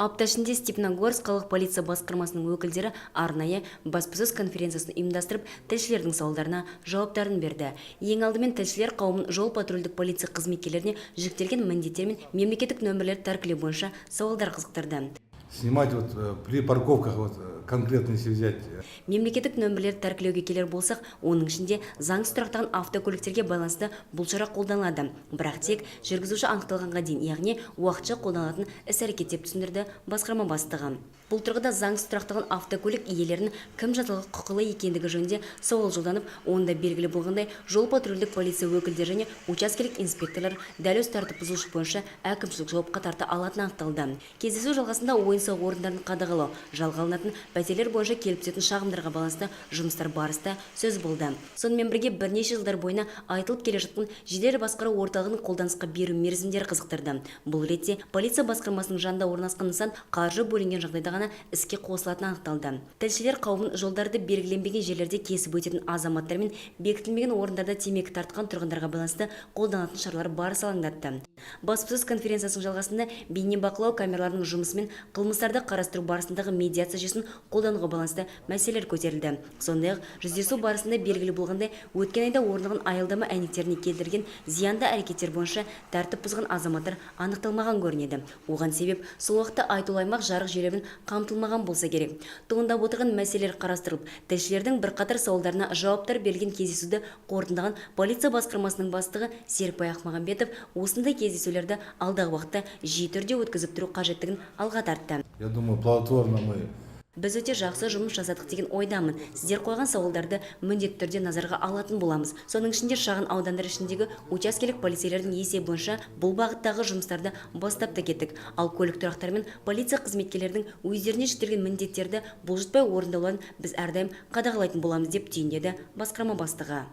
Апта ішінде Степногорск қалалық полиция басқармасының өкілдері арнайы баспасөз конференциясын ұйымдастырып, тілшілердің сауалдарына жауаптарын берді. Ең алдымен тілшілер қауымын жол патрульдік полиция қызметкерлеріне жүктелген міндеттер мен мемлекеттік нөмірлерді тәркілеу бойынша сауалдар қызықтырды. Снимать вот при парковках, вот конкретно если взять Мемлекеттік нөмірлерді тәркілеуге келер болсақ, оның ішінде заңсыз тұрақтаған автокөліктерге байланысты бұл шара қолданылады. Бірақ тек жүргізуші анықталғанға дейін, яғни уақытша қолданылатын іс-әрекет, деп түсіндірді басқарма бастығы. Бұл тұрғыда заңсыз тұрақтаған автокөлік иелерін кім жазалауға құқылы екендігі жөнінде сауал жолданып, онда белгілі болғандай, жол патрульдік полиция өкілдері және учаскелік инспекторлар дәл осы тәртіп бұзушылық бойынша әкімшілік жауапқа тарта алатыны анықталды. Кездесу жалғасында ойын-сауық орындарын қадағалау, жалға алынатын пәтерлер бойынша келіп түсетін шағымдарға байланысты жұмыстар барысы сөз болды. Сонымен бірге бірнеше жылдар бойына айтылып келе жатқан жедел басқару орталығын қолданысқа беру мерзімдері қызықтырды. Бұл ретте полиция басқармасының жанында орналасқан нысан қаржы бөлінген жағдайда ғана іске қосылатыны анықталды. Тілшілер қауымын жолдарды белгіленбеген жерлерде кесіп өтетін азаматтар мен бекітілмеген орындарда темекі тартқан тұрғындарға байланысты қолданылатын шаралар барысы алаңдатты. Баспасөз конференциясының жалғасында бейнебақылау камераларының жұмысы мен қылмыстарды қарастыру барысындағы медиация жүйесін қолдануға байланысты мәселелер көтерілді. Сондай-ақ жүздесу барысында белгілі болғандай, өткен айда орын алған аялдама әйнектеріне келтірген зиянды әрекеттер бойынша тәртіп бұзған азаматтар анықталмаған көрінеді. Оған себеп сол уақытта айтулы аймақ жарық жүйелерімен қамтылмаған болса керек. Туындап отырған мәселелер қарастырылып, тілшілердің бірқатар сауалдарына жауаптар берілген кездесуді қорытындылаған полиция басқармасының бастығы Серікбай Ақмағамбетов осындай кездесулерді алдағы уақытта жиі түрде өткізіп тұру қажеттігін алға тартты. Я думаю, плодотворно мы Біз өте жақсы жұмыс жасадық деген ойдамын. Сіздер қойған сауалдарды міндетті түрде назарға алатын боламыз. Соның ішінде шағын аудандар ішіндегі учаскелік полицейлердің есебі бойынша бұл бағыттағы жұмыстарды бастап та кеттік. Ал көлік тұрақтары мен полиция қызметкерлерінің өздеріне жүктелген міндеттерді бұлжытпай орындауларын біз әрдайым қадағалайтын боламыз, деп түйіндеді басқарма бастығы.